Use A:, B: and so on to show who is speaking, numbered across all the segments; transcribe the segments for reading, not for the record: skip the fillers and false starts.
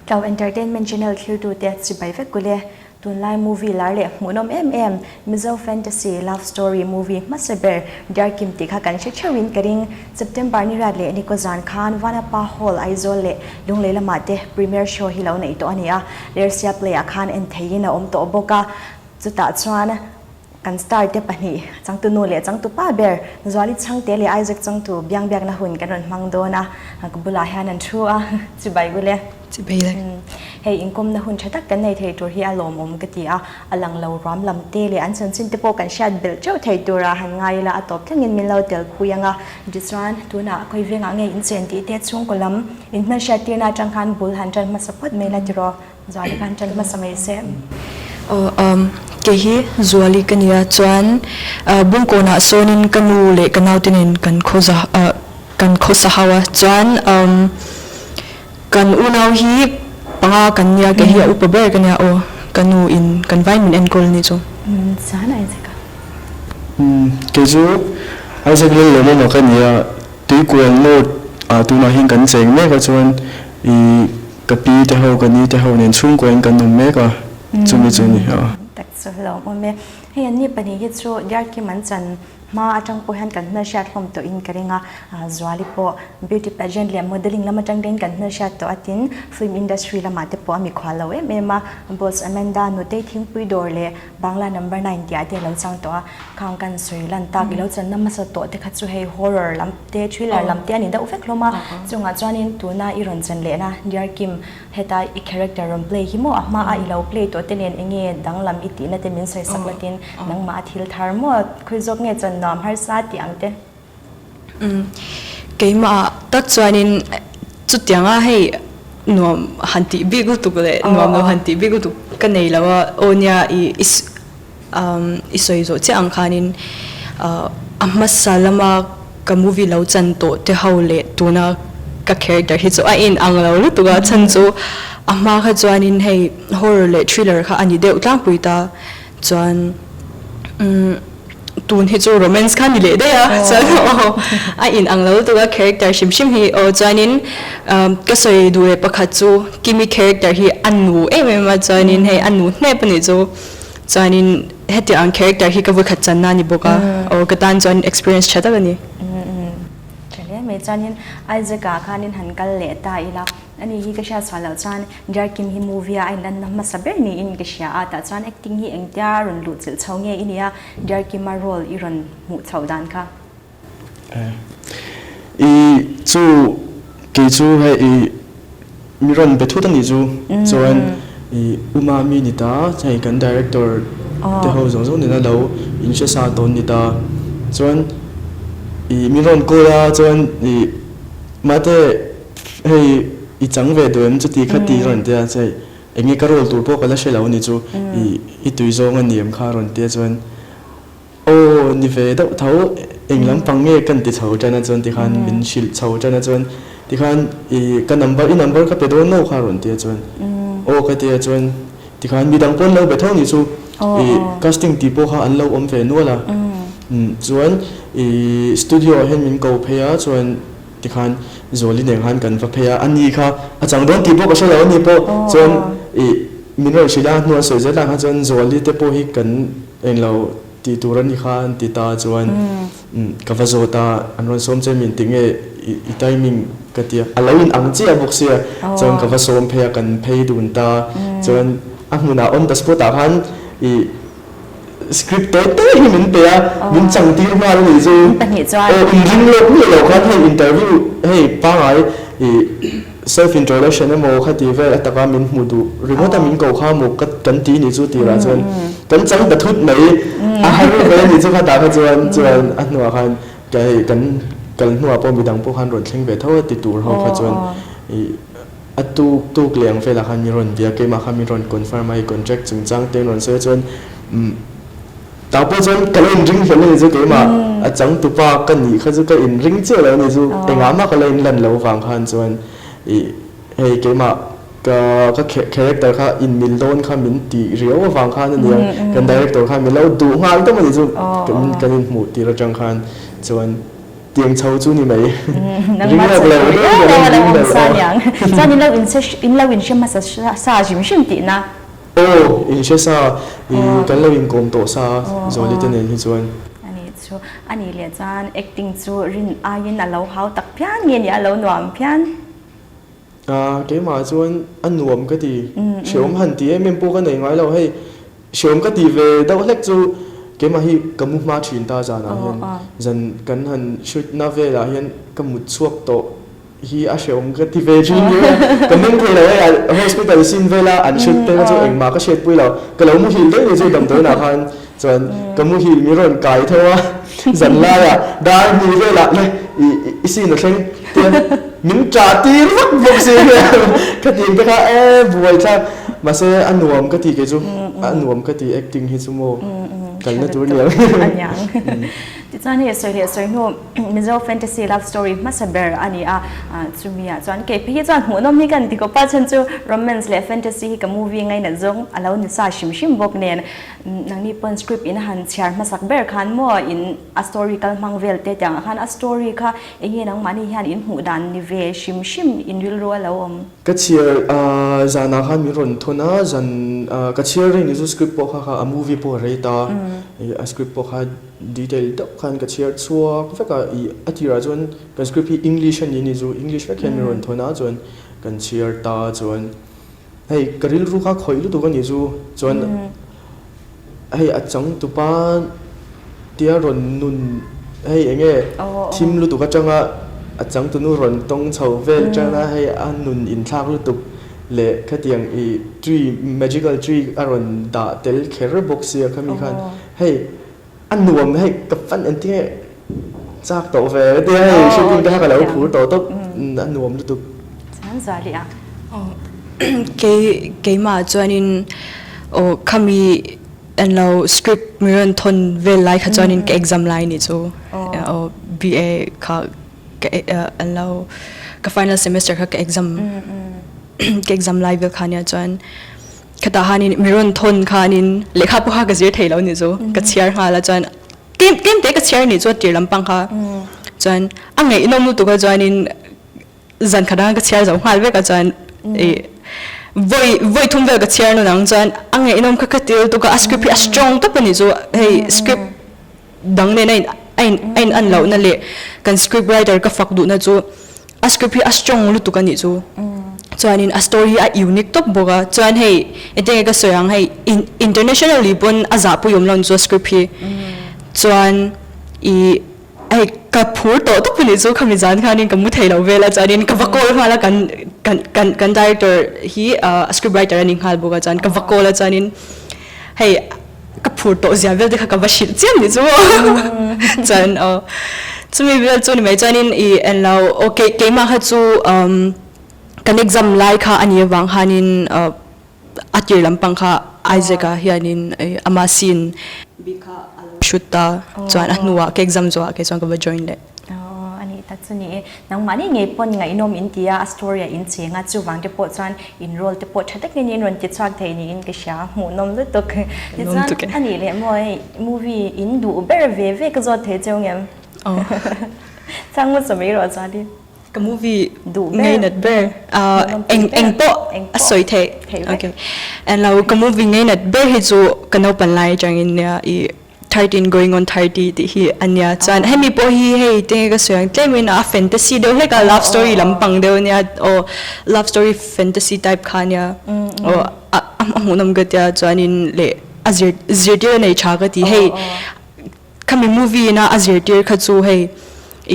A: Tlau Entertainment Channel thlirtute chibai vek kule. Tunlai movie lar leh hmuhnawm em em Mizo Fantasy Love Story movie hmasa ber Darkim tih kha kan hre theuhin ka ring. September ni riat leh Niko zan khan Vanapa Hall Aizawl leh Lunglei lamah te premiere show hi lo neih tawh a ni a, Lersia Play ah khan en theihin a awm tawh bawk a, chutah chuan kan star te pahnih changtu nu leh changtu pa ber Zuali Chhangte leh Isaac changtu biangbiakna hun kan rawn hmang dawn a, ka bulah hian an thu a, chibai ule.
B: Chibai le.
A: Hei inkawmna hun tha tak kan nei thei tur hi a lawmawm ka ti a, a lang lo ruam lam te leh an chanchin te pawh kan hriat belh teuh thei tura han ngai ila a tawp thlengin min lo tel phui ang a. Tichuan, tunah khawi vengah nge in chen tih te chhungkaw lam in hmelhriat tirna atang khan bul han tan hmasa phawt mai la tiraw? Zuali khan tan hmasa mai se.
B: Aw um kei hi Zuali ka nia chuan Bungkawnah sawnin ka nu leh ka naute nen kan khawza kan khawsa ho a chuan um Kan unau hi panga kan nia kei hi a upa ber ka nia aw ka nu in kan vai min enkawl ni chu.
A: Zan Isaac a.
C: Kei chu Isaac lel leh lel ka nia Tuikual North ah tunah hian kan cheng mek a chuan i ka pi te ho ka ni te ho nen chhungkua in kan awm mek a chumi chu ni a.
A: Tak chu hlauhawm e. Hei an ni pahnih hi chu Diarkim an chan Hma atang pawh hian kan hmelhriat hlawm tawh in ka ring a, Zuali pawh beauty pageant leh modelling lam atang te in kan hmelhriat tawh a tin film industry lamah te pawh a mikhual lo em em a, Boss Amanda Nutei Thingpui dawr leh Bangla number 9 tih ah te a lo chang tawh a, khang kan sawi lan tak i lo channa hmasa tawh te kha chu hei horror lam te thriller lam te a ni deuh vek hlawm a, chungah chuanin tuna i rawn chan lehna Dear Kim Heta i character rawn play hi maw a hma a i lo play tawh te nen enge danglam i tihna te min sawi sak latin nangmah a thil thar maw khawi zawk nge chuan nuam harsa tih ang te.
B: Umm keimah tak chuanin chutianga hei nuam han tih bik lutuk leh nuam lo han tih bik lutuk ka nei lo a aw nia i umm i sawi zawh chiah ang khanin a hmasa lama ka movie lo chan tawh te ho leh tuna ka character hi chu a in ang lo lutuk a chhan chu a hma kha chuanin hei horror leh thriller kha a ni deuh tlangpui ta chuan umm tun hi chu romance kha a ni leh daih a chuan aw a in ang lo lutuk a character hrim hrim hi aw chuanin ka sawi duh leh pakhat chu Kimi character hi a nu em em a chuanin hei a nu hnep a nih chu. Chuanin hetiang ang character hi ka vawikhat channa a ni bawk a, aw ka tan chuan experience tha tak a ni.
A: Tha hle mai. Chuanin Isaac-ah khanin han kal leh ta ila, ani hi ka hriat chhuah loh chuan Darkim hi movie-a a inlanna hmasa ber niin ka hria a, tah chuan acting hi engtia rawn luh chilh chho nge i nia Darkima role i rawn hmuh chhoh dan kha?
C: I chu kei chu hei i mi rawn be thut a nih chu chuan i uma mi ni ta hei kan director te ho zawng zawng nena lo in hre sa tawn ni ta chuan i mi rawn call a chuan i mate hei i chang ve duh em chuti kha ti rawn tia hei enge ka role tur pawh ka la hre lo a nih chu i i tui zawng a ni em kha rawn tia chuan Aw, ni ve deuh tho, eng lampang nge kan ti chho tan a chuan tikhan min hrilh chho tan a chuan tikhan i ka number i number ka pe dawn lo kha rawn ti a chuan aw ka ti a chuan tikhan midang pawh an lo be tho ni chu i casting tih pawh kha an lo awm ve nual a chuan i studio ah hian min ko phei a chuan tikhan Zuali nen khan kan va phei a, ani kha a chang dawn tih pawh ka hre lo ani pawh chuan i min rawn hrilh a hnuah an sawi zel ah khan chuan Zuali te pawh hi kan Englo tih tur a ni kha an ti ta chuan ka va zawt a, an rawn sawm che min ti nge i timing ka ti a, a lo in ang chiah bawk sia chuan ka va sawm phei a kan phei dun ta chuan a hmunah on the spot ah khan i script tawi tawi hi min pe a, min chang tir nghal a nih chu aw in ring lawk miah lo khan hei interview hei pangai i Self introduction emaw kha ti vel a taka min hmu duh ringawt a min ko kha maw ka kan ti nih chu tirah chuan kan chang ta thut mai a har ve nih chu khatah kha chuan chuan a hnuah khan ka hei kan kal hnuah pawh midang pawh khan rawn thleng ve tho a ti tur ho kha chuan ih a tuk tuk leh ang velah khan min rawn bia keimah khan min rawn confirm a hei contract chungchang te an rawn sawi a chuan umm Tah pawh chuan ka la inring hlawm a ni chu keimah a changtupa ka nih kha chu ka inring chiah lo a ni chu engah mah ka la inlan lo vang khan chuan ih hei keimah ka ka character kha inmil dawn kha min tih riau avang khan a nia kan director khan min lo duh nghal tawp a ni chu kan inhmuh tir atang khan chuan. Chutiang chho chu ni mai.
A: Nangmah
C: Ring
A: chu
C: lo
A: ring
C: ring
A: lo a lo
C: ring
A: awm
C: lo
A: sa
C: aw.
A: niang. Chuan in lo inhre in lo inhre hmasa sa hrim hrim tihna.
C: Aw, inhre sa i kan lo inkawm tawh sa Zawli te nen hi chuan.
A: Ani chu a nih leh chuan acting chu rin aiin a lo hau tak phian nge ni a lo nuam phian.
C: A, keimah chuan a nuam ka ti. Hreawm han ti em em pawh ka nei ngai lo. Hei, hreawm ka ti ve deuh hlek chu keimah hi ka mu hma thin ta zanah hian. Zan kan han shoot na velah hian ka mut chhuak tawh hi a hreawm ka ti ve thin nia. Ka meng thei lo hei, hospital sin vela an shoot te kha chu engmah ka hriatpui lo. Ka lo muhil daih ni chu damdawiinah khan chuan ka muhil mi rawn kai tho a, zan laiah dar hnih velah le i sin a thleng. Tiang min ṭah tir vak bawk si hian ka tih te kha e buai thlak mahse a nuam ka ti kei chu a nuam ka ti acting hi chu maw kalna tur niang.
A: Aniang. Tichuan hei sawi leh sawi hnu Mizo fantasy love story hmasa ber a ni a, chumi ah chuan kei phei hi chuan hmuhnawm hi kan ti khawp a, chhan chu romance leh fantasy hi ka movie ngainat zawng a lo ni sa hrim hrim bawk nen nangni pawn script in han chhiar hmasak ber khan maw in a story kal hmang vel te tiang ah khan a story kha Enge nangmahni hian in hmuh dan ni ve hrim hrim in rilru a lo awm?
C: Ka chhiar zanah khan min rawn thawn a, zan ka chhiar reng ni chu script pawh kha kha a movie pawh a rei ta, a script pawh kha detail deuh khan ka chhiar chhuak vek a, ih a tirah chuan kan script hi English a ni ni chu English vek hian min rawn thawn a chuan kan chhiar ta chuan hei ka rilru kha khawih lutuk a ni chu chuan Hei a changtupa tia rawn nun hei eng nge thim lutuk atanga a changtunu rawn tawng chho vel atanga hei a nun inthlak lutuk leh khatiang i tree magical tree a rawn dah tel kher bawk sia khami khan hei a nuam hei ka fan engtin nge chak tawh ve tia hei shooting te kha ka lo phur tawh tawp a nuam lutuk.
B: Kei keimah chuanin aw khami an lo script mi rawn thawn vel lai kha chuanin ka exam lai ni chu aw BA kha ka an lo ka final semester kha ka exam ka exam lai vel kha nia chuan khatah hanin mi rawn thawn khanin lehkha pawh kha ka zir thei lo ni chu ka chhiar nghal a chuan tlem tlem te ka chhiar ni chu a tir lampang kha chuan a ngaihnawm lutuk a chuanin zan khat anga ka chhiar zo nghal vek a chuan i vawi vawi thum vel ka chhiar nawn ang chuan a ngaihnawm kha ka til tuk a a script hi a strong tawp a ni chu hei script dang nen a in a in a in an lohna leh kan script writer ka fak duhna chu a script hi a strong lutuk a nih chu chuanin a story hi a unique tawp bawk a chuan hei engtin nge ka sawi ang hei internationally pawn a zahpui awm lo ni chu a script hi chuan i Hei ka phur tawh tawp a nih chu khami zan khanin ka mu thei lo vel a chuanin ka va call nghal a kan kan kan kan director hi a script writer a ni nghal bawk a chuan ka va call a chuanin hei ka phur tawh zia vel te kha ka va hrilh chiam nih chu chuan aw chumi vel chu ni mai chuanin i en lo aw kei keimah kha chu kan exam lai kha a nih avang khanin A tir lampang kha Isaac-a hianin ama scene bik kha a lo shoot ta chuan a hnuah ka exam zawhah kei chuan ka va join leh.
A: Aw a nih tak chu ni e. Nangmahni ngei pawn ngaihnawm in ti a, a story ah in cheng a, chuvang te pawh chuan in role te pawh tha takin in rawn ti chhuak thei niin ka hria, hmuhnawm lutuk. Tichuan a nih leh maw hei movie in duh ber ve ve ka zawt thei cheu ngem?
B: Aw.
A: Chang hmasa mai rawh chuanin.
B: Ka movie ngeinat ber eng eng pawh a sawi theih okay and lo ka movie ngeinat ber hi chu ka naupan lai atangin nia i 13 going on 30 tih hi ania chuan hemi pawh hi hei tinge ka sawi ang tlemin a fantasy deuh hlek a love story lampang deuh ania aw love story fantasy type kha ania aw a hmuhnawm ka tia chuanin leh a zir zirtir a nei tha ka ti hei khami movie ina a zirtir kha chu hei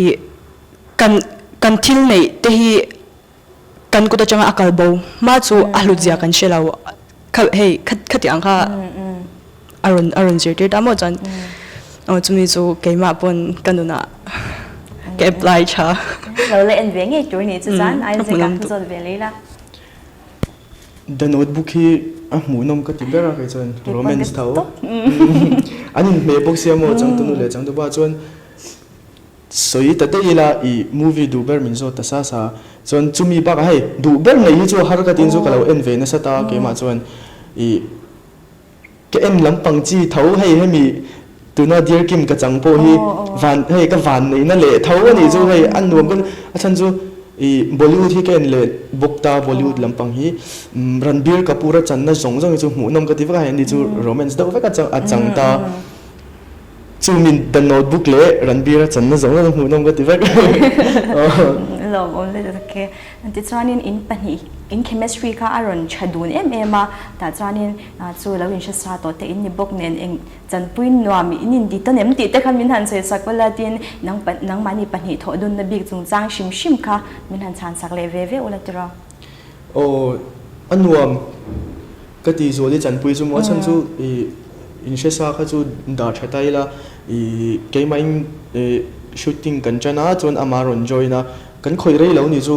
B: i Kan kan thil neih te hi kan kut atanga a kal bo hma chu a hlut zia kan hre lo kha hei khati ang kha a rawn a rawn zirtir ta maw chuan aw chumi chu keimah pawn ka nunah ka apply tha.
A: Lo la en ve ngei tur ni chu chuan Isaac a zawt ve lei la.
C: The Notebook hi a hmuhnawm ka ti ber a kei chuan romance tho an inhmeh bawk sia maw changtunu leh changtupa chuan Sawi ta daih ila i movie duh ber min zawt ta sa sa. Chuan chumi bakah hei duh ber nei hi chu a har ka tin chu ka lo en ve nasa ta keimah chuan i ka en lampang chi tho hei hemi. Tuna Dear Kim ka chang pawh hi van hei ka van neihna leh tho a nih chu hei a nuam ka a chhan chu ih Bollywood hi ka en leh bawk ta Bollywood lampang hi Ranbir Kapoor a channa zawng zawng hi chu hmuhnawm ka ti vek a hei ani chu romance deuh vek a chang a chang ta chu min The Notebook leh Ranbir a channa zawng zawng hmuhnawm ka ti vek.
A: Lawmawm lutuk tak e. Tichuanin in pahnih in chemistry kha a rawn tha dun em em a tah chuanin chu lo inhre sa tawh te in ni bawk nen eng Chanpui nuam in inti tawn em tih te kha min han sawi sak ula tin nang nangmahni pahnih thawh dunna bik chungchang hrim hrim kha min han chhan sak leh ve ve ula tiraw.
C: Aw a nuam ka ti zual i chanpui chu maw a chhan chu i in hre sa kha chu dah tha ta ila i keimah in shooting kan tan a chuan amah a rawn join a kan khawih rei lo ni chu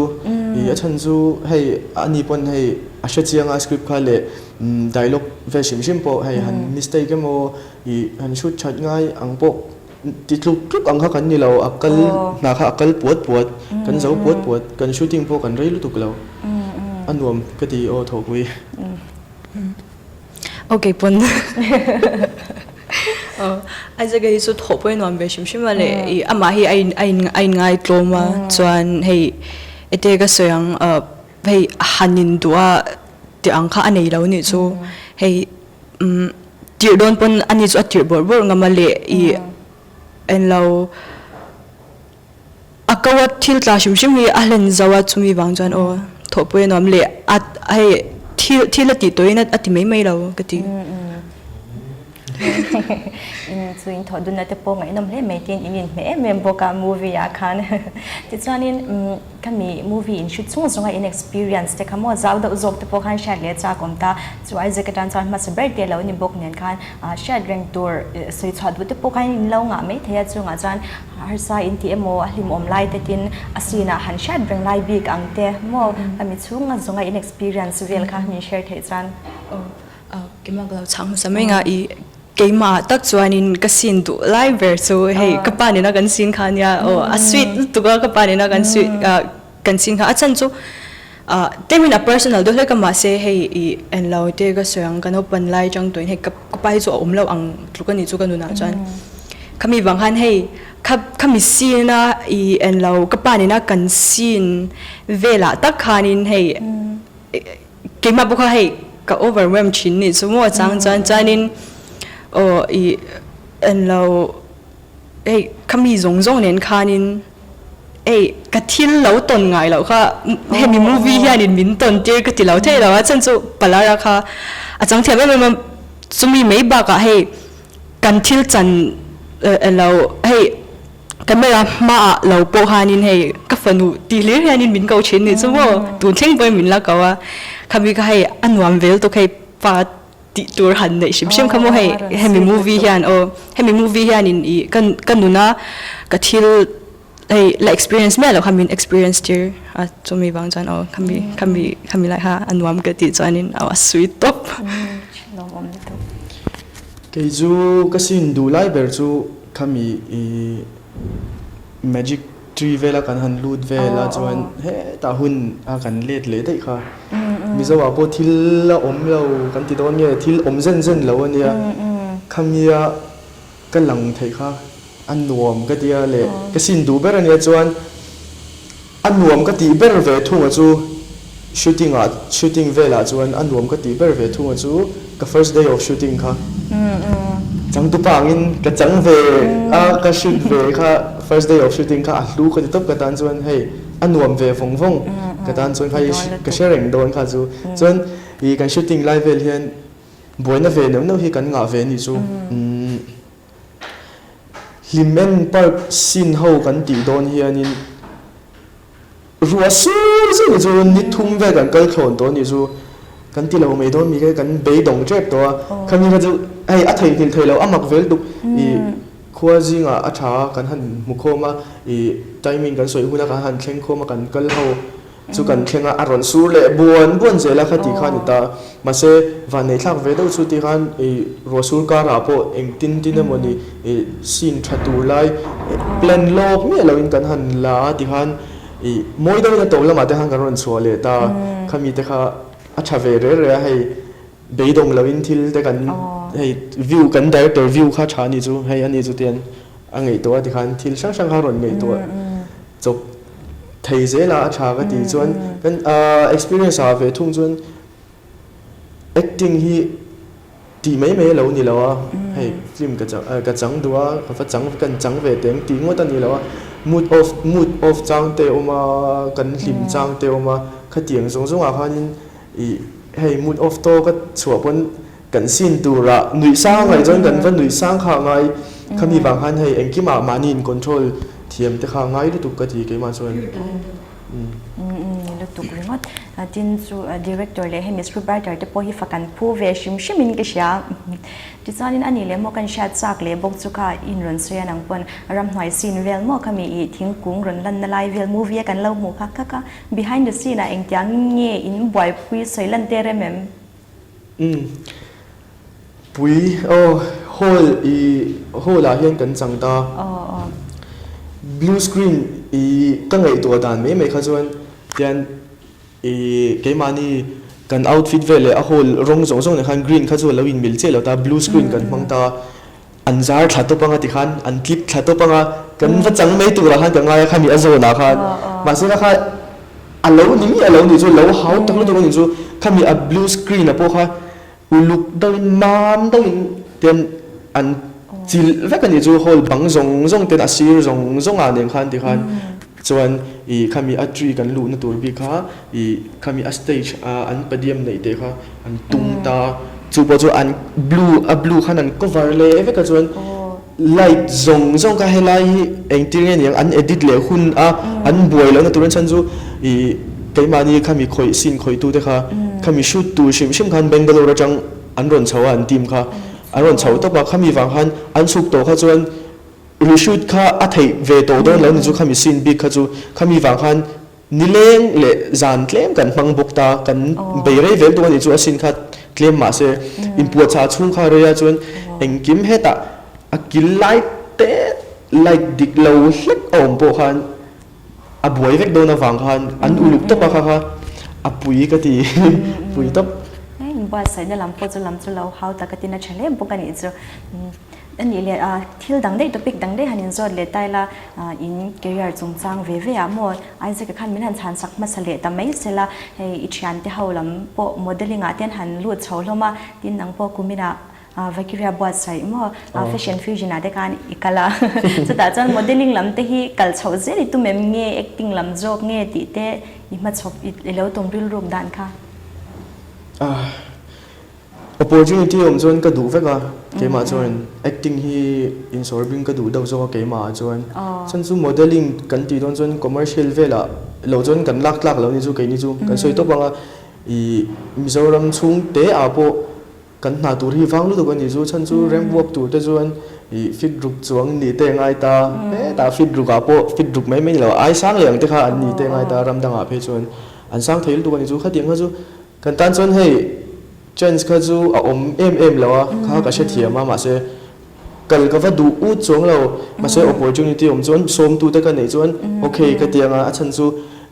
C: i a chhan chu hei ani pawn hei a hre chiang a script kha leh Dialogue vel hrim hrim pawh hei han mistake emaw ih han shoot that ngai ang pawh ti tluk tluk ang kha kan ni lo, a kal hna kha a kal puat puat, kan zo puat puat, kan shooting pawh kan rei lutuk lo, a nuam ka ti aw thawhpui.
B: Ok pawn Isaac hi chu thawhpui a nuam ve hrim hrim a leh ih amah hi a in a in a inngai tlawm a chuan hei ete ka sawi ang hei han in duh a tih ang kha a nei lo nih chu hei umm tirh dawn pawn ani chu a tirh bawrh bawrh ngam a leh ih englo a ko a thil tla hrim hrim hi a hlen zo a chumi vang chuan aw thawhpui a nuam leh a hei thil thil a tih tawhin a ti mai mai lo ka ti.
A: In chu in thawh dunna te pawh ngaihnawm hle mai tiin in inhmeh em em bawk a movie ah khan tichuanin umm Ka mi movie in hrit chung zawnga in experience te kha maw zau deuh zawk te pawh khan hriat leh chak awm ta. Chu Isaac atan chuan hmasa ber te lo ni bawk nen khan hriat reng tur sawi chhuah duh te pawh khan in lo ngah mai thei a, chungah chuan harsa in tih emaw a hlimawm lai te tin a scene ah han hriat reng lai bik ang te maw ka mi chhunga zawnga in experience vel kha min share theih chuan.
B: Aw keimah ka lo chhang hmasa mai nga i Keimah tak chuanin ka sin duh lai ber chu hei ka pa nena kan sin kha ania aw a sweet lutuk a ka pa nena kan sweet kan sin kha a chhan chu ah tlemin a personal deuh hlek a mahse hei ih englo te ka sawi ang ka naupan lai atang tawhin hei ka pa hi chu a awm loh ang tluk a nih chu ka nunah chuan khami vang khan hei kha khami sin a ih englo ka pa nena kan sin velah tak khanin hei Keimah pawh kha hei ka overwhelm thin nih chu maw chang chuan chuanin aw ih englo hei khami zawng zawng nen khanin hei ka thil lo tawn ngai loh kha hemi movie hianin min tawn tir ka ti lo thei lo a chhan chu Palara kha a chang thiam em em a chumi mai bakah hei kan thil chan englo hei Camera hmaah lo pawh khanin hei ka fanu tih hlir hianin min ko thin nih chu maw tun thleng pawhin min la ko a khami kha hei a nuam vel tuk hei pa tih tur han neih hrim hrim kha maw hei hemi movie hian aw hemi movie hianin ih ka ka nuna ka thil hei la experience miah loh kha min experience tir a chumi vang chuan aw khami khami khami lai kha a nuam ka tih chuanin aw a sweet tawp.
C: Kei chu ka sin duh lai ber chu Khami i magic tree vela kan han lut vel a chuan hetah hun a kan let leh daih kha. Mizo ah pawh thil a awm lo kan ti dawn nge thil awm zen zen lo a nia. Khamia ka lang theih kha a nuam ka tia leh ka sin duh ber a nia chuan A nuam ka tih ber ve thunga chu shooting ah shooting velah chuan a nuam ka tih ber ve thunga chu ka first day of shooting kha changtupa angin ka chang ve a ka shoot ve kha first day of shooting kha a hlu ka ti tawp ka tan chuan hei a nuam ve vawng vawng ka tan chuan kha ka hre reng dawn kha chu chuan ih kan shooting lai vel hian buaina ve neuh neuh hi kan ngah ve anih chu umm. Hlimen Park scene ho kan tih dawn hianin ruah sur zet hi chu ni thum vel kan kal thlawn tawh a nih chu kan ti lo mai dawn mi kha kan beidawng tep tawh a khami kha chu hei a theihnghilh theih loh a mak vel tuk ih khua zingah a tha a kan han hmu khawm a ih timing kan sawi hun a kan han thleng khawm a kan kal ho. Chu kan thleng a, a rawn sur leh buan buan zel a kha tih kha a ni ta. Mahse, vanneih thlak ve deuh chu tih khan ih ruah sur karah pawh eng tin tin emaw ni ih scene tha tur lai plan lawk miah loin kan han la a ti khan ih mawi deuhin a tawp lamah te khan kan rawn chhuah leh ta. Khami te kha a tha ve reh reh a hei. Beidawng loin thil te kan hei view kan director view kha tha anih chu hei ani chu tian a ngaihtuah a tikhan thil hrang hrang kha rawn ngaihtuah chawp thei zel a a tha ka ti chuan kan experience ah ve thung chuan acting hi tih mai mai a lo ni lo a hei film ka chang ka chang duh a ka va chang kan chang ve teng tih ngawt a ni lo a mood off mood off chang te a awm a kan hlim chang te a awm a khatiang zawng zawng ah khanin Ih, hei mood off tawk a chhuah pawn kan scene turah nuih sang ngaih chuan kan va nuih sang kha a ngai. Khami vang khan hei engkimah mahni in control thiam te kha a ngai lutuk ka ti keimah chuan.
A: Umm ni lutuk ringawt. Tin chu director leh hemi script writer te pawh hi fak an phu ve hrim hrim in ka hria. Tichuanin a nih leh maw kan hriat chak leh bawk chu kha in rawn sawi a nang pawn ramhnuai scene vel maw khami ih thingkung rawn lanna lai vel movie a kan lo hmuh kha kha kha Behind the scene ah engtiangin nge in buaipui sawi lan te rem em?
C: Umm pui aw hall i hall ah hian kan chang ta. Blue screen i ka ngaihtuah dan mai mai kha chuan tian i keimahni kan outfit vel leh a hall rawng zawng zawng nen khan green kha chu a lo inmil chiah lo ta blue screen kan hmang ta. An zar thla tawp anga tikhan an clip thla tawp anga kan va chang mai turah khan ka ngai a khami a zawnah khan mahse kha kha a lo ni miah lo nih chu lo hau tak lutuk a nih chu khami a blue screen ah pawh kha uluk deuhin mam deuhin ten an chilh vek a nih chu hall bang zawng zawng ten a sir zawng zawng ah nen khan tikhan chuan ih khami a tree kan luhna tur bik kha ih khami a stage a an padium neih te kha an tum ta chu pawh chu an blue a blue khan an cover leh vek a chuan light zawng zawng kha helai hi engtir nge niang an edit leh hun a an buai lohna turin chhan chu ih keimahni khami khawih scene khawih tu te kha khami shoot tur hrim hrim khan Bangalore atang an rawn chho a an team kha an rawn chho tawp a khami vang khan an chhuk tawh kha chuan reshoot kha a theih ve tawh dawn lo ni chu khami scene bik kha chu khami vang khan Nileng leh zan tlem kan hmang bawk ta, kan bei rei vel tuk a nih chu a sin kha tlem mahse inpuahchah chhung kha rei a chuan engkim hetah a kil lai te light dik lo hlek a awm pawh khan a buai vek dawn avang khan an uluk tawp a kha kha a pui ka ti pui tawp.
A: Inbuatsaihna lam pawh chu lam chu lo hau tak a tin a tha hle bawk a nih chu. A nih leh a, thil dang daih topic dang daih han inzawt leh ta ila, in career chungchang ve ve ah maw Isaac-a khan min han chhan sak hmasa leh ta mai se la, hei i thiante ho lam pawh modelling ah te an han lut chho hlawm a, tin nang pawh kumin ah Vakiria buatsaih maw fashion fusion ah te khan i kal a, chutah chuan modelling lam te hi kal chhoh zel i tum em nge acting lam zawk nge tih te i hmachhawp i lo tum rilruk dan kha.
C: Opportunity awm chuan ka duh vek a, keimah chuan acting hi insawr bing ka duh deuh zawk a keimah ah chuan. Chuan chu modelling kan tih dawn chuan commercial velah loh chuan kan lak tlak lo ni chu keini chu kan sawi tawp ang a, ih Mizoram chhung te ah pawh kan hna tur hi vang lutuk a ni chu, chhan chu ramp walk tur te chuan ih fit ruk chuang ni te a ngai ta, hetah fit ruk ah pawh fit ruk mai mai ni lo ai sang leh ang te kha an ni te a ngai ta ram dangah phei chuan an sang thei lutuk a ni chu, khatiang kha chu Kan tan chuan hei chance kha chu a awm em em lo a, kha ka hrethiam a mahse kal ka va duh ut chuang lo, mahse opportunity awm chuan sawmtute ka neih chuan ok ka ti ang a, a chhan chu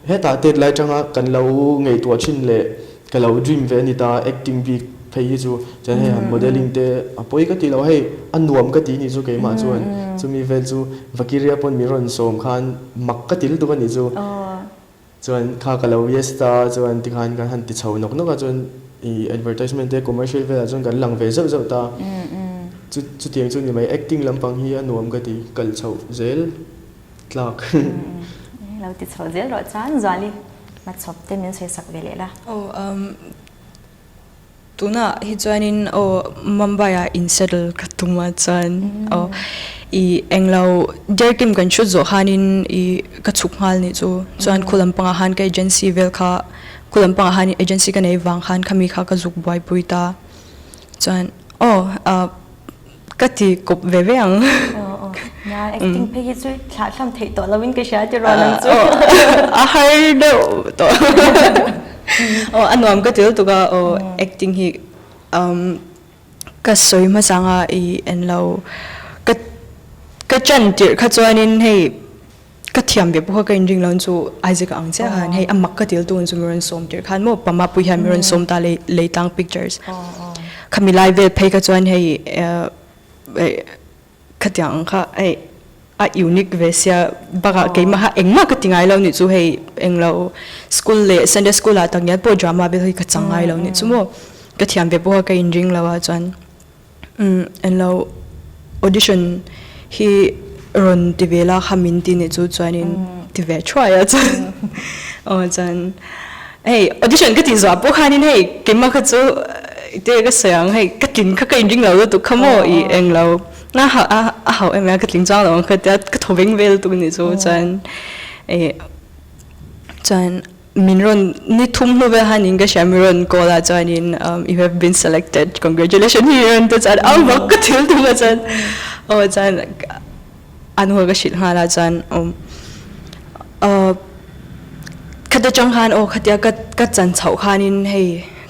C: hetah tet lai tanga kan lo ngaihtuah thin leh ka lo dream ve a ni ta, acting bik phei hi chu chuan hei han modelling te a pawi ka ti lo, hei a nuam ka ti nih chu keimah chuan chumi vel chu Vakiria pawn min rawn sawm khan mak ka ti lutuk a nih chu. Chuan kha ka lo yes ta chuan tikhan kan han ti chho nawk nawk a chuan i advertisement te commercial velah chuan kan lang ve zeuh zeuh ta. Chu chutiang chu ni mai acting lampang hi a nuam ka ti kal chhoh zel tlak.
A: Lo ti chho zel rawh chuan Zuali hmachhawp te min sawi sak ve leh la.
B: Aw umm Tunah hi chuanin aw Mumbai ah in settle ka tum a chuan aw i englo Derkim kan shoot zawh khanin i ka chhuk nghal nih chu chuan khu lampangah khan ka agency vel kha khu lampangah khan agency ka nei vang khan khami kha ka zuk buaipui ta chuan aw ah Ka ti kawp ve ve ang.
A: Aw aw. Nia acting phei hi chu thlah thlam theih tawh lo in ka hria ti rawn ang chu.
B: A har deuh tawh. Aw a nuam ka ti lutuk a aw acting hi um ka sawi hmasa anga i en lo ka ka chan tirh kha chuanin hei ka thiam ve pawh kha ka inring lo chu Isaac a ang chiah khan hei a mak ka ti lutuk ang chu mi rawn sawm tirh khan maw Pamapui hian mi rawn sawm ta lei leitlang pictures. Khami lai vel phei kha chuan hei khatiang ang kha hei a unique ve sia bakah keimah engmah ka ti ngai lo nih chu hei englo school leh Sunday school ah takngial pawh drama vel hi ka chang ngai lo nih chu maw ka thiam ve pawh a ka inring lo a chuan englo audition hi rawn ti ve la kha min ti nih chu chuanin ti ve thuai a chuan aw chuan hei audition ka tih zawh pawh khanin hei keimah kha chu te ka sawi ang hei ka tlin kha ka inring lo lutuk kha maw ih englo a hauh a a hauh em a ka tling chuang lo ang kha tia ka thaw veng vel lutuk anih chu chuan ih chuan min rawn ni thum hnu vel khanin ka hria min rawn call a chuanin you have been selected congratulations hi rawn ti chuan au vak ka thil tum a chuan aw chuan An hawi ka hrilh nghal a chuan awm khata tang khan aw khatia ka ka chan chhoh khanin hei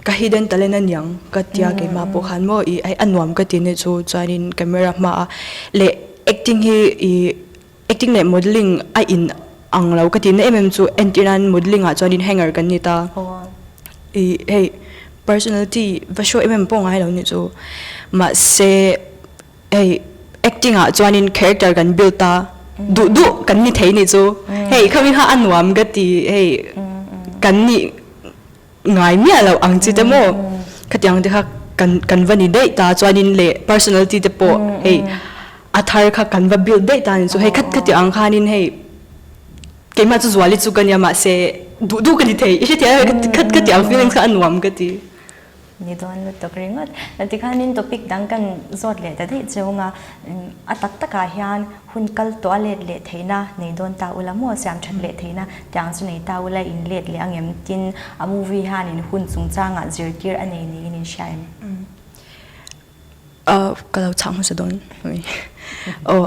B: ka hidden talent a niang ka tia keimah pawh khan maw ih hei a nuam ka ti nih chu chuanin camera hmaah leh acting hi ih acting leh modelling a in ang lo ka tihna em em chu entir nan modelling ah chuanin hanger kan ni ta ih hei personality va show em em pawh ngai lo nih chu mahse. Hei acting ah chuanin character kan build a duh duh kan ni thei nih chu hei khami kha a nuam ka ti hei kan nih ngai miah loh ang chi te maw khatiang te kha kan kan va ni daih ta chuanin leh personality te pawh hei a thar kha kan va build daih ta nih chu hei khat khatiang ang khanin hei keimah chu Zuali chu ka nia mahse duh duh ka ni thei i hrethiam em khat khatiang feelings kha a nuam ka ti.
A: Ni dawn lutuk ringawt. Tikhanin topic dang kan zawt leh ta daih cheu nga, a tak takah hian hun kal tawh a let leh theihna nei dawn ta ula maw, siam that leh theihna tiang chu nei ta ula in let leh ang em? Tin, a movie hianin hun chungchangah zirtir a nei niin in hria em?
B: Ka lo chhang hmasa dawn ami. Aw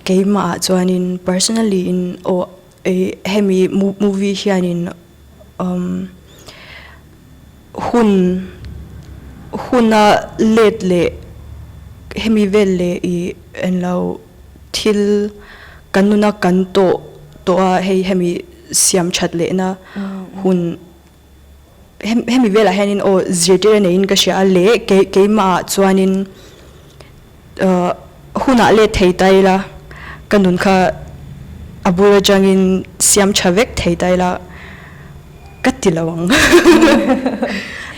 B: keimah ah chuanin personally in aw hemi movie hianin hun huna let leh hemi vel leh ih englo thil kan nuna kan tawh tawh a hei hemi siam that lehna hun hemi velah hianin aw zirtir a neiin ka hria a leh kei keimah ah chuanin ahh hunah let thei ta ila ka nun kha a bul atangin siam tha vek thei ta ila ka ti lo ang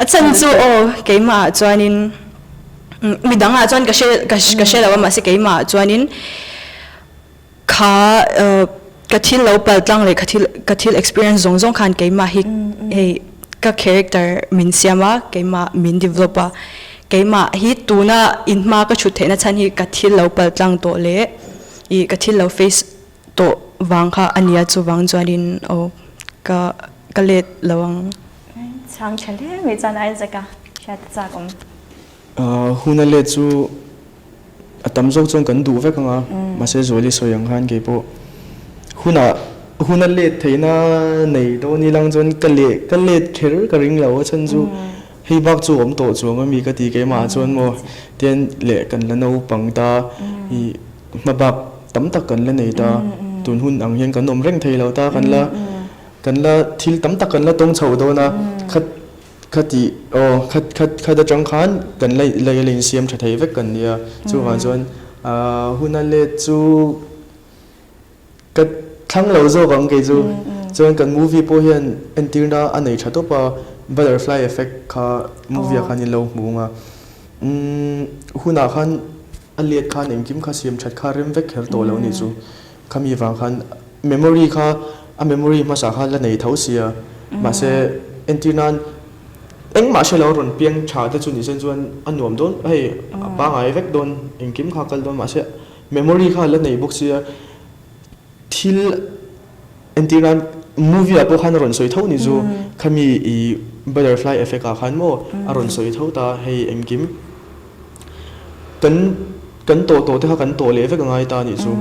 B: a chhan chu aw keimah ah chuanin midang ah chuan ka hre ka hre lo a mahse keimah ah chuanin Kha ka thil lo pal tlang leh ka thil ka thil experience zawng zawng khan keimah hi hei ka character min siam a, keimah min develop a, keimah hi tuna in hma ka thut theihna chhan hi ka thil lo pal tlang tawh leh ih ka thil lo face tawh vang kha a nia chuvang chuanin aw ka ka let lo ang.
A: Chhang tha hle mai chuan Isaac a hriat chak awm.
C: Hun a let chu a tam zawk chuan kan duh vek ang a, mahse Zuali sawi ang khan kei pawh hunah hun a let theihna nei dawn ilang chuan ka leh ka let kher ka ring lo a chhan chu hei bak chu awm tawh chuang ami ka ti keimah ah chuan maw tian leh kan la naupang ta ih hma bak tam tak kan la nei ta tun hun ang hian kan awm reng thei lo ta kan la kan la thil tam tak kan la tawng chho dawn a khat Khati aw khat khat khat atang khan kan la la la insiam tha thei vek kan nia chuvang chuan hun a let chu ka thlang lo zawk ang kei chu chuan kan movie pawh hian entirna a nei tha tawp a butterfly effect kha movie ah khan in lo hmu ang a umm hunah khan a let khan engkim kha siam that kha rem vek kher tawh lo nih chu khami vang khan memory kha a memory hmasa kha la nei tho sia mahse entir nan engmah hre lo rawn piang tha te chu ni sen chuan a nuam dawn hei a pangai vek dawn engkim kha kal dawn mahse memory kha la nei bawk sia thil entir nan movie ah pawh khan a rawn sawi tho ni chu khami ih butterfly effect ah khan maw a rawn sawi tho ta hei engkim. Kan kan tawh tawh te kha kan tawh leh vek a ngai ta anih chu.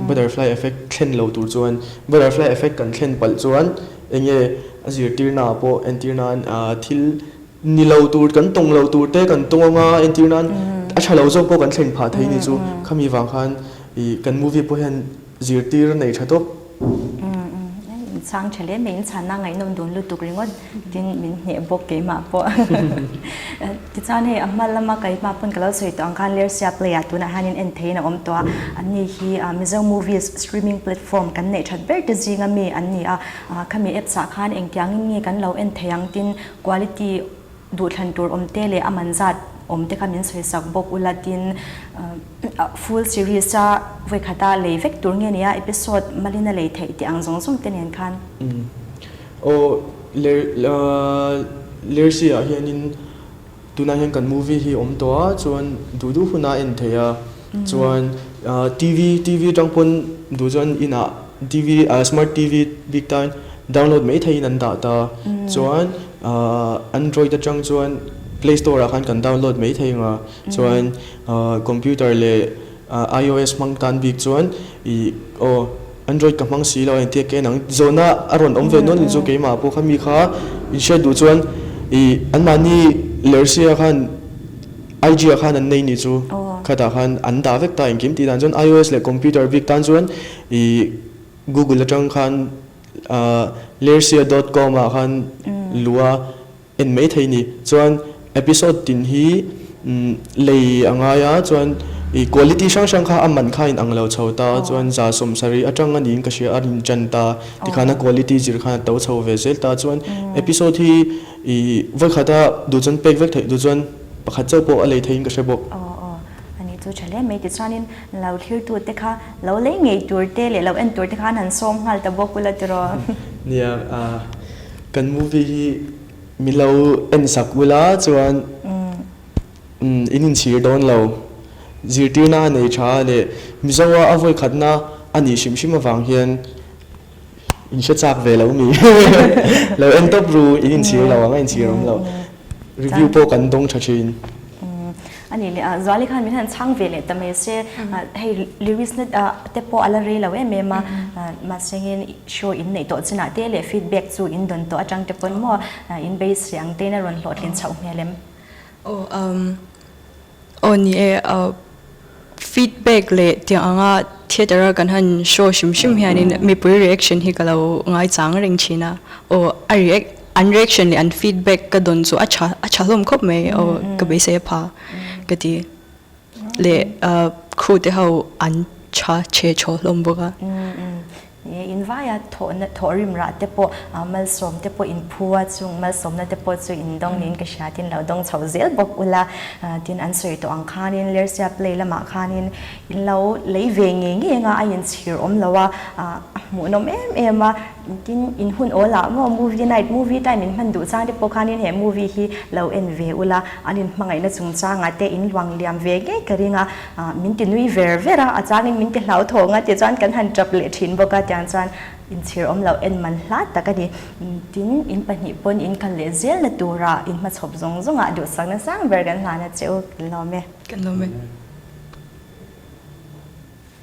C: Butterfly effect thlen lo tur chuan butterfly effect kan thlen palh chuan eng nge a zirtirna ah pawh entir nan thil ni lo tur kan tawng lo tur te kan tawng anga entir nan a tha lo zawk pawh kan thlen phah thei anih chu. Khami vang khan ih kan movie pawh hian zirtir nei tha tawp.
A: In chhang tha hle mai, in chhanna ngaihnawm dun lutuk ringawt tin min hneh bawk keimah pawh. Tichuan hei a hma lama keimah pawn ka lo sawi tawh ang khan Lersia Play ah tunah hianin en theiin a awm tawh a, anni hi Mizo movies streaming platform kan neih that ber te zinga mi an ni a, khami apps ah khan engtiangin nge kan lo en thei ang tin quality duhthlan tur awm te leh a man zat awm te kha min sawi sak bawk ula tin full series a vawikhata lei vek tur nge nia episode malin a lei theih tih ang zawng zawng te nen khan.
C: Aw Lersia ah hianin tunah hian kan movie hi awm tawh a chuan duh duh hun a en thei a chuan TV TV atang pawn duh chuan inah TV smart TV bik tan download mai theihin an dah ta chuan android atang chuan play store ah khan kan download mai thei ang a chuan computer leh ios hmang tan bik chuan ih aw Android ka hmang si lo a intia ke nang zawhna a rawn awm ve nual chu keimah pawh kha mi kha in hriat duh chuan ih anmahni Lersia khan IG ah khan an nei ni chu khatah khan an dah vek ta engkim tih dan chuan ios leh computer bik tan chuan ih Google atang khan ah lersia dot com ah khan luh a. En mai thei ni. Chuan episode tin hi lei a ngai a, chuan i quality hrang hrang kha a man kha in ang lo chho ta, chuan 170 atang a niin ka hria a rin tan ta, tikhan a quality zir khan a to chho ve zel ta, chuan episode hi i vawikhat a duh chuan pek vek theih duh chuan pakhat chauh pawh a lei theiin ka hre bawk.
A: Aw aw a ni chu tha hle mai tichuanin lo thlir te kha lo lei ngei tur te leh lo en tur te kha an han sawm nghal ta bawk ula tiraw.
C: Nia Kan movie hi min lo en sak ula chuan in inchhir dawn lo. Zirtirna a nei tha a leh Mizoa a vawi khatna a nih hrim hrim avang hian in hre chak ve lo mi. Lo en tawp ru in inchhir lo ang a inchhir awm lo. Review pawh kan dawng tha thin.
A: A nih leh a, Zuali khan min han chhang ve leh ta mai se, hei lyrics na te pawh a la rei lo em em a, mahse ngin show in neih tawh chinah te leh feedback chu in dawn tawh atang te pawn maw in beisei ang te in a rawn hlawhtlin chhoh hmel em?
B: Aw umm aw ni e Feedback leh tiang anga theatre a kan han show hrim hrim hianin mipui reaction hi ka lo ngaichang reng thin a, aw a react an reaction leh an feedback ka dawn chu a tha a tha hlawm khawp mai aw ka beisei a pha ka ti leh crew te ho an tha chhe chhaw hlawm bawk a.
A: Ni in vaia thawhna thawhrim rah te pawh malsawm te pawh in phu a, chung malsawmna te pawh chu in dawng niin ka hria tin lo dawng chho zel bawk ula, tin an sawi tawh ang khanin Lersia play lamah khanin in lo lei ve ngei ngei anga a inchhir awm lo a, a hmuhnawm em em a, tin in hun awl ah maw movie night movie time in hman duh chang te pawh khanin he movie hi lo en ve ula, an inhmangaihna chungchangah te in luang liam ve ngei ka ring a. Min ti nui ver ver a, a changin min ti hlauthawng a tichuan kan han tap leh thin bawk a, tiang chuan inchhir awm loh en man hla tak a ni. Tin, in pahnih pawn in kal leh zelna tura in hmachhawp zawng zawngah duhsakna sang ber kan hlan a che u, kan lawm e.
B: Kan lawm e.